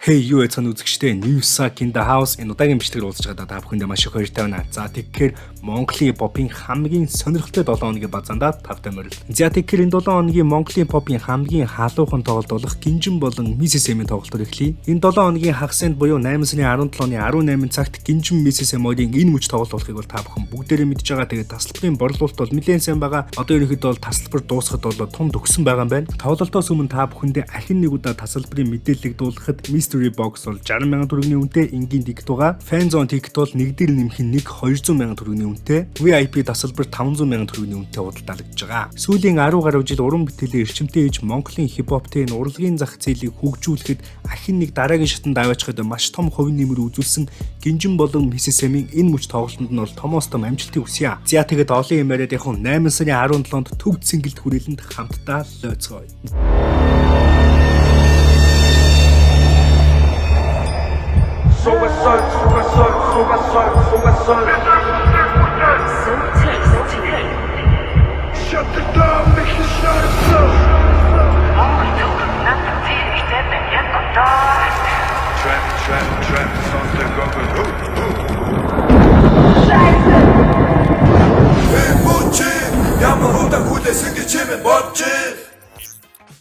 Hey, юу яцхан үзэгчдээ, New Sack in the House энэ удаагийн бичлэгээр уулзж байгаадаа та бүхэндээ маш их баяртай байна. За, тэгэхээр Монголын попын хамгийн сонирхолтой 7 хоногийн базаандаа тавтай морил. За, тэгэхээр энэ 7 хоногийн Монголын попын хамгийн халуухан тоглолт болох Гинжин болон Mrs M-ийн тоглолтоор эхлэе. Энэ 7 хоногийн хагас буюу 8 сарын 17-ны 18 цагт Гинжин Mrs M хоёрын энэ мөч тоглолт болохыг бол та бүхэн бүгдээрээ мэдж байгаа. Тэгээд тасалбарын борлуулалт бол нэлээд сайн байгаа. Одоо ерөнхийдөө бол тасалбар дуусахад бол тун төгсөн байгаа юм байна. Тоглолтоос өмнө та бүхэндээ ахин нэг удаа тасалбарын мэдээллийг дуулгахад Mystery Box бол 60 сая төгрөгийн үнэтэй, энгийн ticket байгаа. Fan Zone ticket бол нэг дээр нэмэх нь 1 200 сая төгрөгийн үнэтэй. VIP тасалбар 500 сая төгрөгийн үнэтэй худалдаалагдж байгаа. Сүүлийн 10 гаруй жил уран бүтээлийн эрчимтэй хийж Монголын хипхоптэй энэ урлагийн зах зээлийг хөгжүүлэхэд ахин нэг дараагийн шатанд аваачхад маш том хувь нэмэр үзүүлсэн Гинжин болон Mrs M-ийн энэ мөч тоглолтод нь бол томоос том амжилтыг хүсье. За, тэгээд олон юм яриад яг 8 сарын 17-нд Төв цэнгэлд хүрээлэнд хамтдаа лойцгоё. So what's up, so what's up, so what's up, so what's up? So tasty. Shut the door, make you shut us up. Надад хэрэгтэй байна яг одоо. Trap, trap, trap, something going, ooh, ooh. Бүүчи ямар удаа хүлээсэн гэж чимээ бодчих.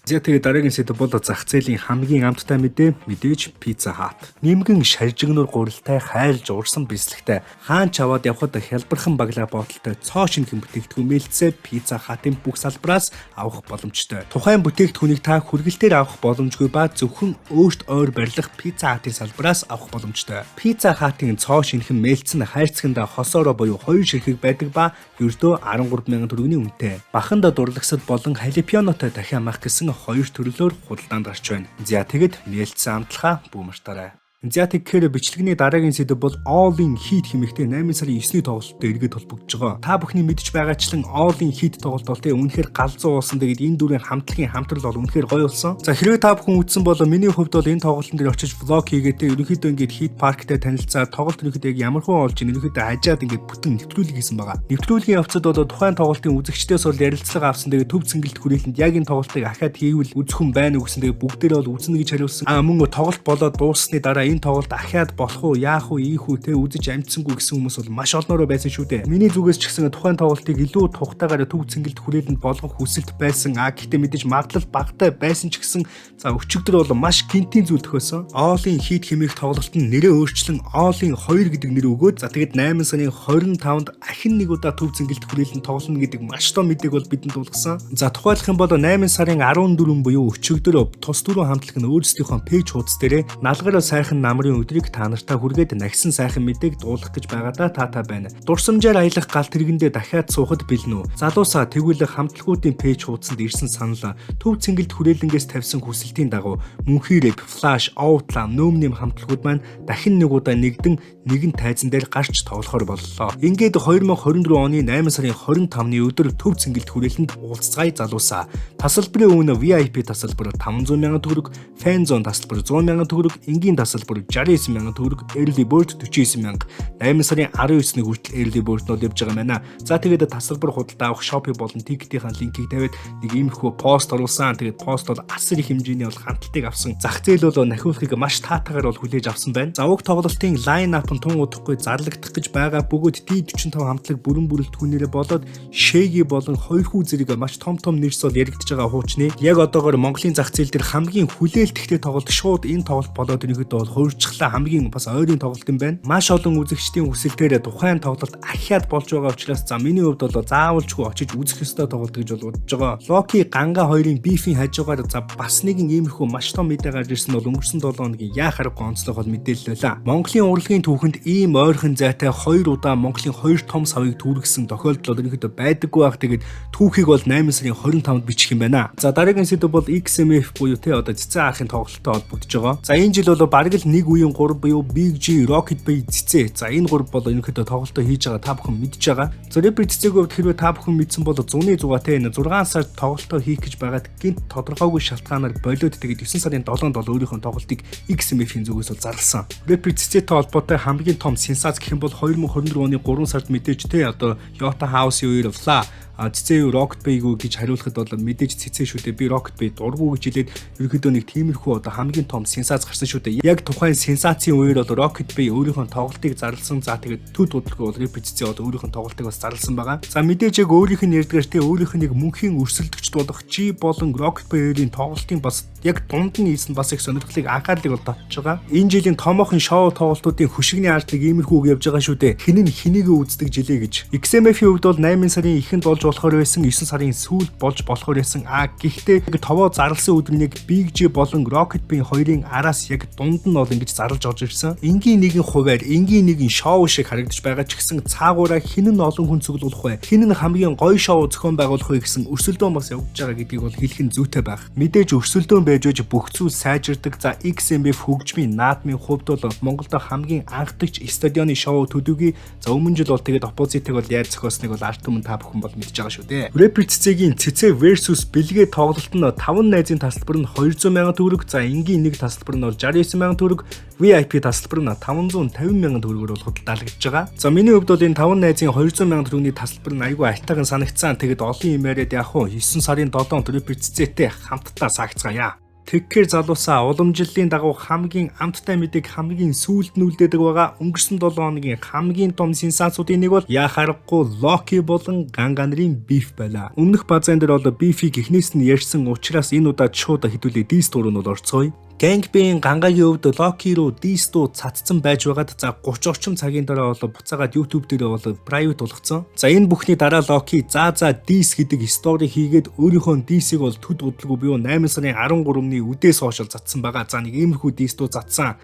За, тэгээ дараагийн сэдэв бол зах зээлийн хамгийн амттай мэдээ, мэдээж Pizza Hut. Нимгэн шаржигнуур гурилтай, хайлж урсан бислэгтэй, хаан ч аваад явхад хялбархан баглаа бодолтой цоо шинэхэн бүтээгдэхүүн мэлцээ Pizza Hut-ын бүх салбараас авах боломжтой. Тухайн бүтээгдэхүүнийг та хүргэлтээр авах боломжгүй ба зөвхөн өөрт ойр барилах Pizza Hut-ын салбараас авах боломжтой. Pizza Hut-ын цоо шинэхэн мэлц нь хайрцагандаа хосоороо буюу хоёр ширхэг байдаг ба ердөө 13 мянган төгрөгийн үнэтэй. Баханда дурлагсад болон халапенотой дахиад мах гэсэн хоёр төрлөөр худалдаанд гарч байна. За, тэгэд мэлцэн амтлахаа бүү мартаарай. За, тэгэхээр бичлэгний дараагийн сэдэв бол All in Heat хэмэхтэй 8 сарын 9-ний тоглолттой эргээд холбогдож байгаа. Та бүхний мэдж байгаачлан All in Heat тоглолт бол тэ үнэхээр галзуу болсон. Тэгээд энэ дөрвийн хамтлагийн хамтрал бол үнэхээр гоё болсон. За, хэрвээ та бүхэн үзсэн бол миний хувьд бол энэ тоглолтын дээр очиж vlog хийгээд тэ ерөнхийдөө ингээд Heat Park-тай танилцаад, тоглолт ерөнхийдөө яг ямар хүн олж ийн ерөнхийдөө хажаад ингээд бүтэн нэвтрүүлэг хийсэн байгаа. Нэвтрүүлгийн явцад бол тухайн тоглолтын үзэгчдээс бол ярилцлага авсан. Тэгээд Төв цэнгэлд хүрээлэнд яг энэ тоглолтыг ахаад хийвэл үзэх хүн байна уу гэсэн, тэгээд бүгдээрээ бол үзнэ гэж хариулсан. Аа, мөн тоглолт болоод дууссаны дараа энэ тоглолт ахаад болох уу, яах уу, ийх үү те үзэж амжсангүй гэсэн хүмүүс бол маш олноороо байсан шүү дээ. Миний зүгээс ч гэсэн тухайн тоглолтыг илүү тухтайгаар Төв цэнгэлд хүрээлэнд болгох хүсэлт байсан. А гэхдээ мэдээж магадлал багатай байсан ч гэсэн, за, өчигдөр бол маш гэнэтийн зүйл тохиосон. All in Heat хэмээх тоглолт нь нэрээ өөрчлөн All in 2 гэдэг нэр өгөөд, за, тэгээд 8 сарын 25-нд ахин нэг удаа Төв цэнгэлд хүрээлэн тоглоно гэдэг маш том мэдээг бол бидэнд дуулгасан. За, тухайлах юм бол 8 сарын 14 буюу өчигдөр тус дөрвөн хамтлаг нь өөрсдийнхөө page хуудас дээрээ налгараа сайхан намрын өдрийг та нартаа хүргээд нагсан сайхан мэдээг дуулах гэж байгаадаа таатай байна. Дурсамжаар аялах галт тэргэндээ дахиад суухад бэлэн үү? Залуусаа, тэгвэл хамтлагуудын page хуудсанд ирсэн санал Төв цэнгэлд хүрээлэнгээс тавьсан хүсэлтийн дагуу Мөнхий Рэп, Flash, Outlam, Нөөм Нэм хамтлагууд маань дахин нэг удаа нэгдэн нэгэн тайзан дээр гарч тоглохоор боллоо. Ингээд 2024 оны 8 сарын 25-ны өдөр Төв цэнгэлд хүрээлэнд уулзцгаая, залуусаа. Тасалбарын үнэ VIP тасалбар 500 мянган төгрөг, Fan Zone тасалбар 100 мянган төгрөг, энгийн тасалбар 69 мянган төгрөг, Early Bird 49 мянга. 8 сарын 19-ний хүртэл Early Bird нь бол явж байгаа юм байна. За, тэгээд тасалбар худалдаа авах Shopee болон ticket-ийн линкийг тавиад нэг иймэрхүү пост оруулсан. Тэгээд пост бол асар их хэмжээний бол хандлтыг авсан. Зах зээл бол нахиулахыг маш таатайгаар бол хүлээж авсан байна. За, уг тоглолтын line up нь тун удахгүй зарлагдах гэж байгаа бөгөөд D45 хамтлаг бүрэн бүрэлдэхүүнээрээ болоод Шеги болон хоёр хүү зэрэг маш том том нэрс бол яригдж байгаа хуучны. Яг одоогоор Монголын зах зээл дээр хамгийн хүлээлттэй тоглолт шууд энэ тоглолт болоод ерөнхийдөө бол хуурчглаа, хамгийн бас ойрын тоглолт юм байна. Маш олон үзэгчдийн хүсэлтээр тухайн тоглолт ахиад болж байгаа учраас, за, миний хувьд бол заавалчгүй очиж үзэх ёстой тоглолт гэж бол бодож байгаа. Локи Ганга хоёрын beef ийн хажуугаар, за, бас нэгэн иймэрхүү маш том мэдээ гарч ирсэн бол өнгөрсөн 7 хоногийн яа харахгүй онцлог бол мэдээлэл байлаа. Монголын урлагийн түүхэнд ийм ойрхон зайтай хоёр удаа Монголын хоёр том савыг түүргэсэн тохиолдол ерөнхийдөө байдаггүй байх. Тэгээд түүхийг бол 8 сарын 25-нд бичих юм байна. За, дараагийн сэдэв бол XMF буюу те одоо Цэцэн ахын тоглолттой холбогдож байгаа. За, энэ жил бол бараг л нэг үеийн 3 буюу Big G, Rocket Bay, Цэцэ. За, энэ гурав бол ерөнхийдөө тоглолтоо хийж байгаа, та бүхэн мэдж байгаа. За, рэпер Цэцэгийн хувьд хэрвээ та бүхэн мэдсэн бол зуны зугаа те энэ 6 сард тоглолтоо хийх гэж байгаад гэнэт тодорхойгүй шалтгаанаар болиод, тэгээд 9 сарын 7-нд бол өөрийнхөө тоглолтыг XMF-ийн зүгээс бол зарласан. Рэпер Цэцэтэй холбоотой хамгийн том сенсац гэх юм бол 2024 оны 3 сард мэдээж те одоо Yota House-ийн үеэр Fla А Цэцээ юу, Rocket Bay юу гэж хариулахад бол мэдээж Цэцээ шүү дээ. Би Rocket Bay дургу гэж хэлээд ерөнхийдөө нэг тиймэрхүү одоо хамгийн том сенсац гарсан шүү дээ. Яг тухайн сенсацийн үеэр бол Rocket Bay өөрийнхөө тоглолтыг зарласан. За, тэгээд төд удалгүй бол Rapper Цэцээ одоо өөрийнхөө тоглолтыг бас зарласан байгаа. За, мэдээж яг өөрийнх нь ярьдгаар те, өөрийнх нь нэг мөнхийн өрсөлдөгчд болох G болон Rocket Bay хоёрын тоглолтын бас яг дунд нь хийсэн бас их сонирхлыг, анхаарлыг бол татж байгаа. Энэ жилийн томоохон шоу тоглолтуудын хөшигний ард нэг иймэрхүү үг явж байгаа шүү дээ. "Хэн нь хэнийгээ үздэг жилээ" гэж. XMF-ийн хувьд бол 8 сарын эхэнд болж болохоор байсан, 9 сарын сүүлд болж болохоор байсан. А гэхдээ товоо зарласан өдөр нэг Big G болон Rocket Bay хоёрын араас яг дунд нь бол ингэж зарлж орж ирсэн. Энгийн нэгэн хуваар, энгийн нэгэн шоу шиг харагдаж байгаа ч гэсэн цаагаараа хэн нь олон хүн цуглуулах вэ? Хэн нь хамгийн гоё шоу зохион байгуулах вэ гэсэн өрсөлдөөн бас явагдаж байгаа гэдгийг бол хэлэх нь зүйтэй байх. Мэдээж өрсөлдөөн байж байж бүх зүйл сайжирдаг. За, XMF хөгжмийн наадмын хувьд бол Монголд хамгийн анхдагч стадионы шоу төдийгүй. За, өмнө жил бол тэгээд оппозитыг бол яаж зохиосныг бол ард түмэн, та бүхэн бол мэдж байгаа шүү дээ. Rapper Цэцэгийн Цэцээ versus Бэлгээ тоглолт нь 5 найзын тасалбар нь 200 мянган төгрөг, за, энгийн нэг тасалбар нь бол 69 мянган төгрөг, VIP тасалбар нь 550 мянган төгрөгөөр бол худалдаалагдж байгаа. За, миний хувьд бол энэ 5 найзын 200 мянган төгрөгийн тасалбар нь айгүй алтайхан санагдсан. Тэгэд олон юм яриад яах вэ? 9 сарын 7-нд Rapper Цэцээтэй хамтдаа саагцгаая. Тэгэхээр залуусаа, уламжлалын дагуу хамгийн амттай мэдээг хамгийн сүүлд нь үлдээдэг байгаа. Өнгөрсөн 7 хоногийн хамгийн том сенсацуудын нэг бол яах аргагүй Локи болон Ганга нарын beef байлаа. Өмнөх базаан дээр бол beef ийг эхнээс нь ярьсан учраас энэ удаад шууд хэдүүлээ diss дуу руу нь бол орцгоё. Gangbang Гангагийн хувьд Локи руу diss дуу цацсан байж байгаад, за, 30 орчим цагийн дараа бол буцаагаад YouTube дээр бол private болгоцсон. За, энэ бүхний дараа Локи "За за diss" гэдэг story хийгээд өөрийнхөө diss ийг бол төд удалгүй буюу 8 сарын 13-ны үдээс хойш бол затсан байгаа. За, нэг иймэрхүү diss дуу затсан.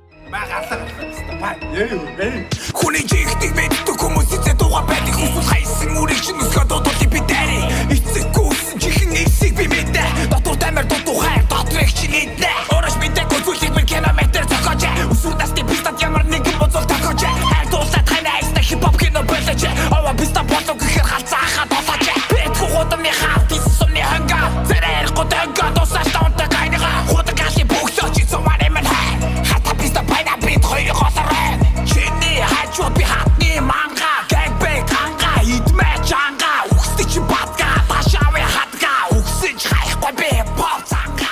Хүний жигдэг мэддэг хүмүүс эзээ дууга байдаг. Хүсвэл хайсан үрийг чинь өсгөө дуудуулъя би дайри. Эцэггүй өссөн чихэн эсийг би мэдэ. Дотор тамир дутуу хайр дотрыг чи нийтнэ. Өөрөш мэдээгүй зүйлийг би километр зохиож. Өсвөр насны пистад ямар нэгэн бозол тохиож. Хайр дуулаад ханаа айста хип-хоп кино болож. Ова писта болов гэхээр халцаа хаа долооч. Бэтгүй худамны хаалт сумны ханга. Зэрэг ярихгүй дөнгө дусааш тонтой гайныга. Худаг галын бүхлөө чи суманы минь хай. Хата писта байна бид хоёрын голоор. Чиний хажуу би хатны манга. Gangbang Ганга идмэ чанга. Үхсдэг чи бадга ташаавэ хатга. Үхсэн ч хайхгүй би pop цанга.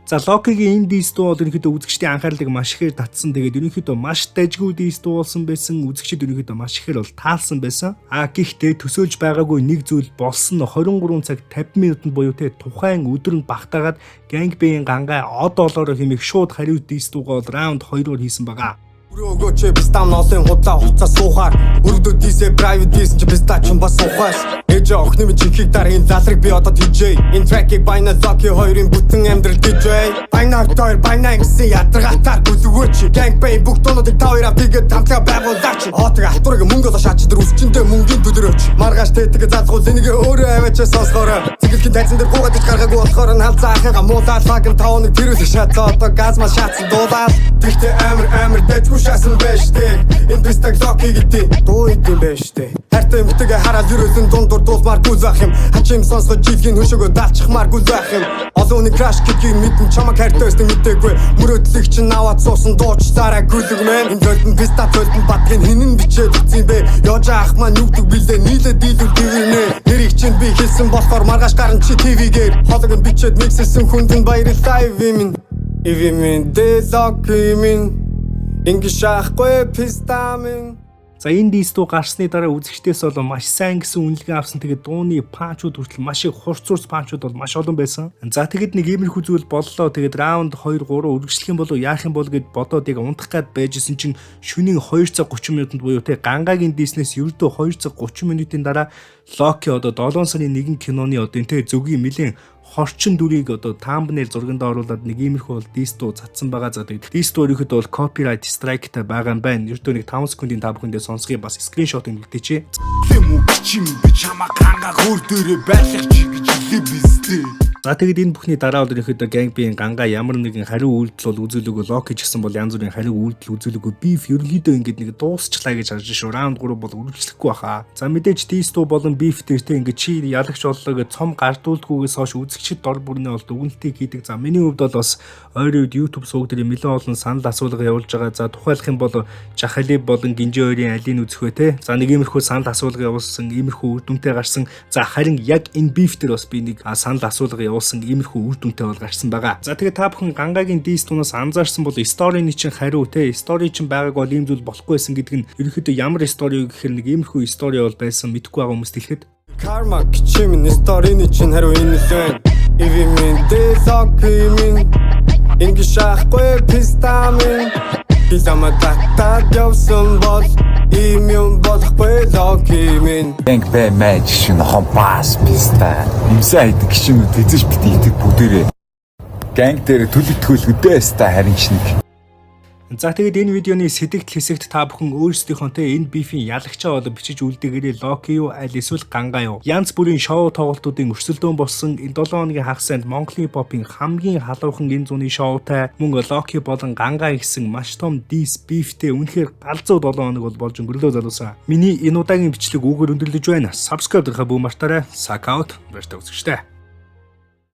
За, Локигийн энэ diss дуу бол ерөнхийдөө үзэгчдийн анхаарлыг маш ихээр татсан. Тэгээд ерөнхийдөө маш дажгүй diss дуу болсон байсан. Үзэгчид ерөнхийдөө маш ихээр бол таалсан байсан. А гэхдээ төсөөлж байгаагүй нэг зүйл болсон нь 23 цаг 50 минутанд буюу те тухайн өдөр нь багтаагаад Gangbang Гангаа од олоороо хэмээх шууд хариу diss дуугаа бол раунд 2-оор хийсэн байгаа. Өрөө өгөөч, пистам ноолын худлаа хуцаа суухаар. Өргөдөө diss ээ private хийсэн чи писта ч бас ухаас. Ээж охины минь чихийг дараа энэ залрыг би одоо DJ. Энэ track ийг байна Локи хоёрын бүтэн амьдрал DJ. Байна хоёр байна гэсэн ядаргатаар гүлгөөч. Gang bang бүх дуунуудыг та хоёр ав тэгээд хамтлага байгуулаач. Хотог алтурыг мөнгө олоо шаач тэр үсчэндээ мөнгөний төлөрөөч. Маргааш тэтг залгуул энийг өөрөө аваач сонсгороо. Цэгэлгийн тайзан дээр гуугаад ич гаргаагүй болохоор нь халзаа ахыгаа муулаад fucking тав нэг тэрүүлэх шатаа одоо газ мас шаацсан дуулаад. Тэгтээ амар амар дэжгүй шаасан байж тээ. Энэ пистаг Локи гэдэг дуу идэм байж тээ. Хайртай эмгтэйгээ хараад ерөөсөн дундуур дуулмаар гүйл байх юм. Хачим сонсгож жилгийн хөшөөгөө даалчихмаар гүйл байх юм. Олон хүний crush гэдгийг мэдэн, чамаг хайртай байсан мдээгүй. Мөрөөдлийг чинь аваад суусан дуучлаарай гүйлэг мэн. Энэ зөлдөн писта зөлдөн бадгийг хинэн бичээд утсан бэ? Ёжа ах маань юу гэдэг билээ, нийлээ дийлүүл дивэрнэ. Нэрийг чинь би хэлсэн болохоор маргааш гарan чи TV-гээр. Хоолойг нь бичээд миксэлсэн хүнд нь баярлалаа ивимин. Ивимин дэлок минь. Ингэ шаахгүй писта минь. За, энэ diss дуу гарсны дараа үзэгчдээс бол маш сайн гэсэн үнэлгээ авсан. Тэгээд дууны punch ууд хүртэл маш их хурц хурц punch ууд бол маш олон байсан. За, тэгэд нэг иймэрхүү зүйл боллоо. Тэгээд раунд 2 3 үргэлжлэх юм болов, яах юм бол гэд бодоод яг унтах гад байжсэн чинь шөнийн 2 цаг 30 минутанд буюу те Гангагийн diss нээс ердөө 2 цаг 30 минутын дараа Локи одоо 7 сарын нэгэн киноны одоо энэ те зөгийн нэлээд хорчин дүрийг одоо thumbnail зурганд оруулаад нэг иймэрхүү бол diss дуу цацсан байгаа. За, тэгээд diss дуу ерөнхийдөө бол copyright strike тай байгаа юм байна. Ердөө нэг 5 секундын та бүхэндээ сонсгоё, бас screenshot үлдээчээ. Юм уу чим би чамаа ганга хөр дээрээ байлах чи гэж хэлээ биздээ. За, тэгэд энэ бүхний дараа бол ерөнхийдөө Gang B-ийн Ганга ямар нэгэн хариу үйлдэл бол үзүүлээгүй, Локи ч гэсэн бол янз бүрийн хариу үйлдэл үзүүлээгүй. Beef ерөнхийдөө ингээд нэг дуусчлаа гэж харж шүү. Раунд 3 бол үргэлжлэхгүй баха. За, мэдээж diss дуу болон beef дээр те ингээд чи ялагч боллоо гэж цом гардуулдгүйгээс хойш үзэгчид дор бүрнээ бол дүгнэлтийг хийдэг. За, миний хувьд бол бас ойрын үед YouTube сувг дээр нэлээд олон санал асуулга явуулж байгаа. За, тухайлах юм бол Жахалиб болон Гинжи хоёрын алийг үзэх вэ те. За, нэг иймэрхүү санал асуулга явуулсан, иймэрхүү үр дүнтэй гарсан. За, харин яг энэ beef дээр бас би нэг санал асуулга явуулсан, иймэрхүү үр дүнтэй бол гарсан байгаа. За, тэгээ та бүхэн Гангагийн diss дуунаас анзаарсан бол story ны чинь хариу те, story чинь байгааг бол ийм зүйл болохгүй байсан гэдэг нь ерөнхийдөө ямар story вэ гэхээр нэг иймэрхүү story бол байсан, мэдэхгүй байгаа хүмүүст хэлэхэд. Karma кичим story ны чинь хариу энэ л байна. Иви минь дэлоки минь ингэ шахахгүй пистамин. Хилама татаад явсан бол ийм юм болохгүй, Локи минь. Gang B мэж гişүн нохон бас писта. Имсэн хайдаг гişүнүүд эзэж бити итэг бүгдээрээ. Gang дээр төлөв төхөөлгөдөө ста харин шинэ. За, тэгэд энэ видеоны сэтгэгдэл хэсэгт та бүхэн өөрсдийнхөө те энэ beef ийн ялагчаа болон бичиж үлдээгээрэй. Локи юу, аль эсвэл Ганга юу? Янз бүрийн шоу тоглолтуудын өрсөлдөөн болсон энэ 7 хоногийн хагас санд Монголын попын хамгийн халуухан энэ зуны шоутай мөн Локи болон Ганга гэсэн маш том diss beef тэй үнэхээр галзуу 7 хоног бол болж өнгөрлөө, залуусаа. Миний энэ удаагийн бичлэг үүгээр өндөрлөж байна. Subscribe дарахаа бүү мартаарай. Suck out. Баяртай үзэгчтэй.